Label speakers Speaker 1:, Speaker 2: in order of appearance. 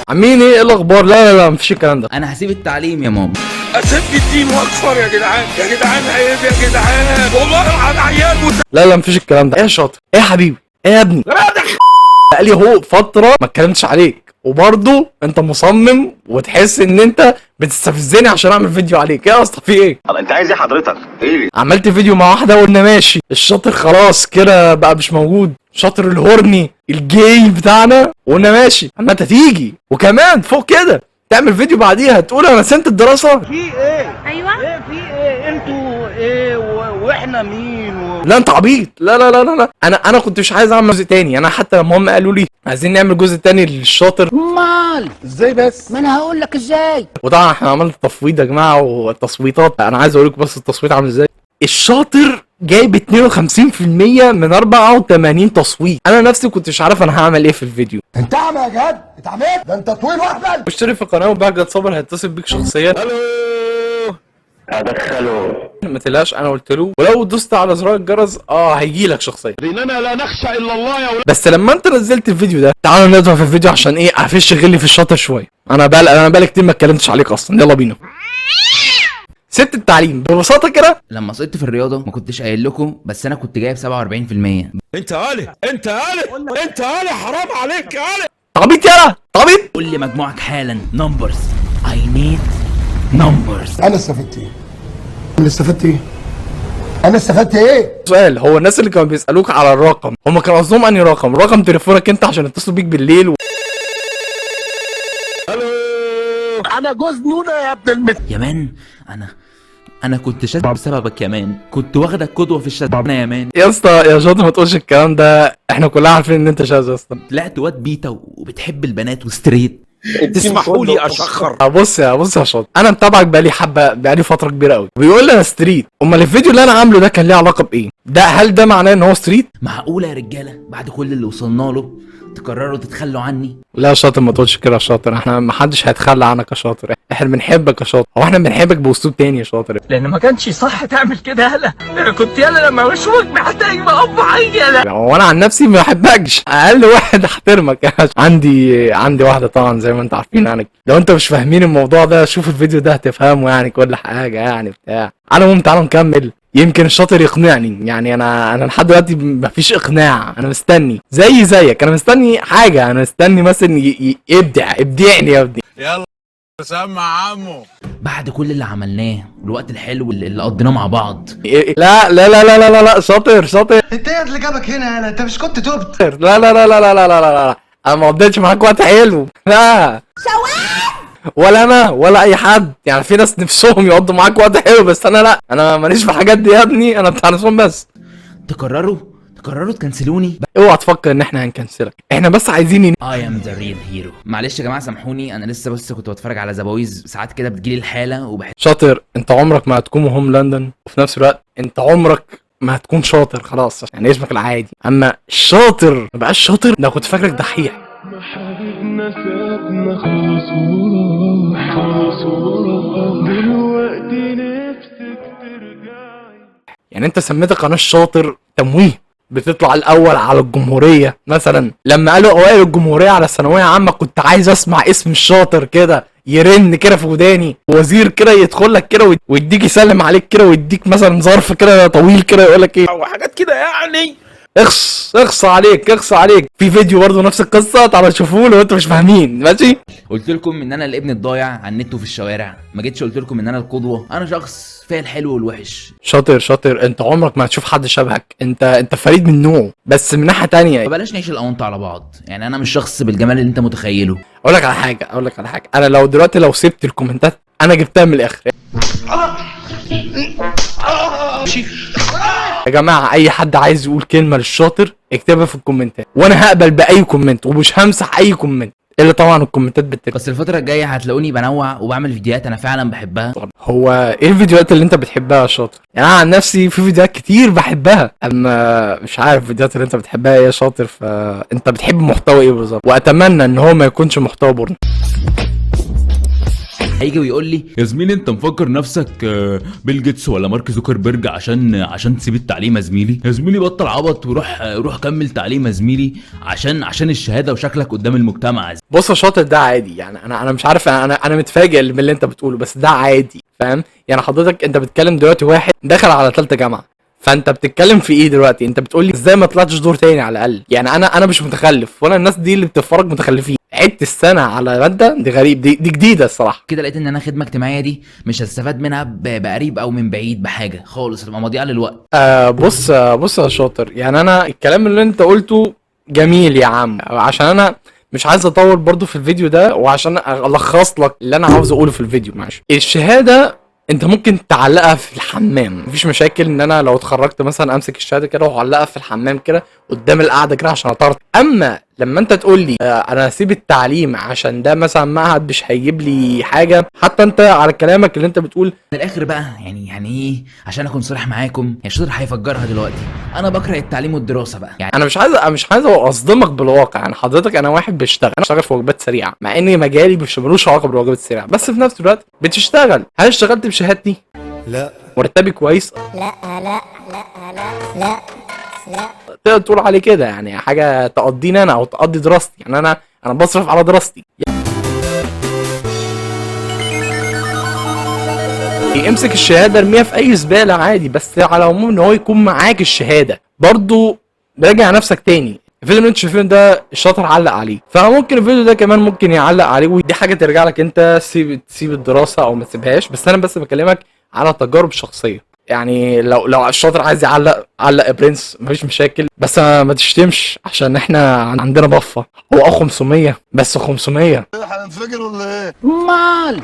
Speaker 1: عاملين ايه؟ ايه الاخبار؟ لا لا لا، مفيش الكلام ده.
Speaker 2: انا هسيب التعليم يا ماما.
Speaker 3: اسيب الدين واكفر يا جدعان، يا جدعان عيب يا جدعان، والله انا عيال.
Speaker 1: لا لا، مفيش الكلام ده. ايه يا شاطر؟ ايه يا حبيبي؟ ايه يا ابني؟ بقالي هو فترة ما اتكلمتش عليك، وبرضه انت مصمم وتحس ان انت بتستفزني عشان اعمل فيديو عليك. ايه يا اسطى، في ايه؟
Speaker 4: طب انت عايز ايه حضرتك؟ ايه؟
Speaker 1: عملت فيديو مع واحدة وقلنا ماشي، الشاطر خلاص كده بقى مش موجود، شاطر ال horny ال gay بتاعنا، وقلنا ماشي. اما انت تيجي وكمان فوق كده تعمل فيديو بعديها تقول انا سبت الدراسة.
Speaker 5: في ايه؟
Speaker 6: ايوه.
Speaker 5: ايه في ايه؟ انتوا ايه واحنا مين
Speaker 1: لا انت عبيط. لا لا لا لا، لا. انا كنت مش عايز اعمل جزء تاني. انا حتى لما هم قالوا لي عايزين نعمل جزء تاني للشاطر،
Speaker 7: امال
Speaker 5: ازاي بس؟
Speaker 7: ما انا هقول لك ازاي.
Speaker 1: وطبعا احنا عملنا تفويض يا جماعة والتصويتات، انا عايز اقول لكم بس التصويت عامل ازاي. الشاطر جايب 52% من 84 تصويت. انا نفسي كنت مش عارف انا هعمل ايه في الفيديو.
Speaker 8: انت اعمى يا جهاد، اتعميت، ده انت طويل واحدة.
Speaker 1: واشترك في القناه، وبهجت صابر هيتصل بيك شخصيا.
Speaker 4: الو، ادخله.
Speaker 1: ما تقلقش، انا قلت له ولو دوست على زرار الجرس هيجي لك شخصيا.
Speaker 3: لاننا لا نخشى الا الله يا ولاد.
Speaker 1: بس لما انت نزلت الفيديو ده، تعالوا ندفع في الفيديو عشان ايه؟ افش غلي في الشاطر شويه. انا بقالي كتير ما اتكلمتش عليك اصلا. يلا بينا. سبت التعليم ببساطة كده.
Speaker 2: لما سقطت في الرياضة ما كنتش قايل لكم، بس انا كنت جايب 47%.
Speaker 3: انت قالي، انت قالي، انت قالي، حرام عليك قالي.
Speaker 1: عبيط يلا عبيط.
Speaker 2: قول لي مجموعك حالا. numbers، I need numbers.
Speaker 8: انا استفدت ايه؟ انا استفدت ايه؟ انا استفدت ايه؟
Speaker 1: سؤال، هو الناس اللي كانوا بيسالوك على الرقم هم كانوا قصدهم انهي رقم؟ رقم تليفونك انت عشان يتصلوا بيك بالليل
Speaker 8: انا جوز نونه يا ابن المت.
Speaker 2: يا man، انا كنت شاذ بسببك يا man، كنت واخدك قدوة في الشذ يا man.
Speaker 1: يا اسطى يا شاطر، ما تقولش الكلام ده، احنا كلنا عارفين ان انت شاذ يا اسطى.
Speaker 2: طلعت واد بيتا وبتحب البنات و straight.
Speaker 3: تسمحوا لي اشخر؟
Speaker 1: بص يا شاطر، انا متابعك بقالي حبه، بقالي فترة كبيرة قوي. بيقول لي انا straight، امال الفيديو اللي انا عامله ده كان ليه علاقة بايه ده؟ هل ده معناه ان هو straight؟
Speaker 2: معقولة يا رجاله بعد كل اللي وصلنا له تقرروا تتخلوا عني؟
Speaker 1: لا يا شاطر، ما تقولش كده يا شاطر، احنا ما حدش هيتخلى عنك يا شاطر، احنا بنحبك يا شاطر. هو احنا بنحبك باسلوب تاني يا شاطر.
Speaker 5: لان ما كانش صح تعمل كده. يالا انا كنت يالا لما بشوفك محتاج بقف عيني يالا.
Speaker 1: هو انا عن نفسي ما بحبكش، اقل واحد احترمك. عندي واحدة طبعا زي ما انتوا عارفين يعني. لو انتوا مش فاهمين الموضوع ده شوف الفيديو ده هتفهموا يعني كل حاجة يعني بتاع. على العموم تعالوا نكمل، يمكن الشاطر يقنعني. يعني انا لحد دلوقتي مفيش اقناع، انا مستني زي زيك، انا مستني حاجه، انا مستني مثلا يبدع، ابدعني يا ابني.
Speaker 3: يلا سمع عمو.
Speaker 2: بعد كل اللي عملناه والوقت الحلو اللي قضيناه مع بعض.
Speaker 1: لا لا لا لا لا لا، لا شاطر شاطر.
Speaker 9: انت ايه اللي جابك هنا يالا؟ انت مش كنت تبت؟
Speaker 1: لا لا لا لا لا لا لا لا، لا. انا ما قضيتش معاك وقت حلو، لا ولا انا ولا اي حد. يعني في ناس نفسهم يقضوا معاك وقت حلو، بس انا لا، انا ماليش في الحاجات دي يا ابني، انا بتاع نسوان بس.
Speaker 2: تقرروا تكنسلوني؟
Speaker 1: اوعى تفكر ان احنا هنكنسلك، احنا بس عايزين
Speaker 2: I am the real hero. معلش يا جماعة سامحوني، انا لسه بس كنت بتفرج على The Boys، ساعات كده بتجيلي الحالة وبحس.
Speaker 1: شاطر، انت عمرك ما هتكون هوملاندر، وفي نفس الوقت انت عمرك ما هتكون شاطر خلاص، يعني اسمك العادي. اما الشاطر ما بقاش شاطر، ده كنت فاكرك دحيح.
Speaker 10: حبيبنا سابنا خلاص وراح، خلاص وراح، دلوقتي نفسك ترجعي.
Speaker 1: يعني انت سميت القناة الشاطر تمويه، بتطلع الاول على الجمهورية مثلا. لما قالوا اوائل الجمهورية على الثانوية عامة كنت عايز اسمع اسم الشاطر كده يرن كده في وداني، وزير كده يدخل لك كده ويديك يسلم عليك كده ويديك مثلا ظرف كده طويل كده يقول لك ايه
Speaker 3: وحاجات كده يعني.
Speaker 1: اخص اخص عليك، اخص عليك. في فيديو برضه نفس القصه، تعالوا شوفوه لو انتوا مش فاهمين. ماشي.
Speaker 2: قلت لكم ان انا الابن الضايع على النت وفي الشوارع، ما جيتش قلت لكم ان انا القدوة. انا شخص فيا الحلو والوحش.
Speaker 1: شاطر شاطر، انت عمرك ما هتشوف حد شبهك، انت فريد من نوعه. بس من ناحية تانية،
Speaker 2: فبلاش نعيش الاونطه على بعض، يعني انا مش شخص بالجمال اللي انت متخيله.
Speaker 1: اقول لك على حاجه، انا لو دلوقتي لو سبت الكومنتات انا جبتها من الاخر يا جماعه. اي حد عايز يقول كلمة للشاطر اكتبها في الكومنتات، وانا هقبل باي comment ومش همسح اي comment، الا طبعا الكومنتات بالترتيب.
Speaker 2: بس الفترة الجاية هتلاقوني بنوع وبعمل فيديوهات انا فعلا بحبها.
Speaker 1: هو ايه الفيديوهات اللي انت بتحبها يا شاطر؟ يعني انا عن نفسي في فيديوهات كتير بحبها، اما مش عارف الفيديوهات اللي انت بتحبها ايه يا شاطر. فانت بتحب محتوى ايه بالظبط؟ واتمنى ان هو ما يكونش محتوى porn.
Speaker 2: هيجي ويقول لي
Speaker 6: يا زميلي انت مفكر نفسك بيل جيتس ولا مارك زوكربيرج عشان تسيب التعليم يا زميلي؟ يا زميلي بطل عبط وروح روح كمل تعليم يا زميلي عشان الشهادة وشكلك قدام المجتمع.
Speaker 1: بص يا شاطر، ده عادي يعني. انا مش عارف، انا متفاجئ من اللي انت بتقوله، بس ده عادي، فاهم؟ يعني حضرتك انت بتتكلم دلوقتي واحد دخل على ثالثة جامعه، فانت بتتكلم في ايه دلوقتي؟ انت بتقول لي ازاي ما طلعتش دور تاني على الاقل؟ يعني انا مش متخلف، ولا الناس دي اللي بتتفرج متخلفين. عدت السنة على مادة دي غريب، دي جديدة الصراحة.
Speaker 2: كده لقيت ان انا خدمة اجتماعية دي مش هستفاد منها بقريب او من بعيد بحاجة خالص، هتبقى مضيعة للوقت.
Speaker 1: بص يا شاطر، يعني انا الكلام اللي انت قلته جميل يا عم، عشان انا مش عايز اطول برضو في الفيديو ده، وعشان الخص لك اللي انا عاوز اقوله في الفيديو، معلش. الشهادة انت ممكن تعلقها في الحمام، مفيش مشاكل ان انا لو اتخرجت مثلا امسك الشهادة كده واعلقها في الحمام كده قدام القعدة كده عشان اطرد. اما لما انت تقول لي انا هسيب التعليم عشان ده مثلا معهد مش هيجيب لي حاجة، حتى انت على كلامك اللي انت بتقول
Speaker 2: من الاخر بقى، يعني ايه، عشان اكون صريح معاكم، يعني شاطر هيفجرها دلوقتي، انا بكره التعليم والدراسة بقى. يعني
Speaker 1: انا مش عايز اصدمك بالواقع. يعني حضرتك انا واحد بشتغل، انا بشتغل في وجبات سريعة، مع ان مجالي مش ملوش علاقة بالوجبات السريعة، بس في نفس الوقت بتشتغل. هل اشتغلت بشهادتي؟
Speaker 8: لا.
Speaker 1: مرتبي كويس؟
Speaker 7: لا لا لا لا لا لا.
Speaker 1: تقدر تقول عليه كده يعني حاجة تقضيني انا او تقضي دراستي. يعني انا بصرف على دراستي. امسك الشهادة ارميها في اي زبالة عادي، بس على العموم ان هو يكون معاك الشهادة. برضو راجع نفسك تاني، الفيديو اللي انت شايفينه ده الشاطر علق عليه، فممكن الفيديو ده كمان ممكن يعلق عليه، ودي حاجة ترجع لك انت، تسيب الدراسة او ما تسيبهاش. بس انا بس بكلمك على تجارب شخصية. يعني لو الشاطر عايز يعلق علق يا برنس، مفيش مشاكل، بس ما تشتمش عشان احنا عندنا بفه. هو 500 بس 500
Speaker 8: هننفجر ولا ايه؟
Speaker 5: مال.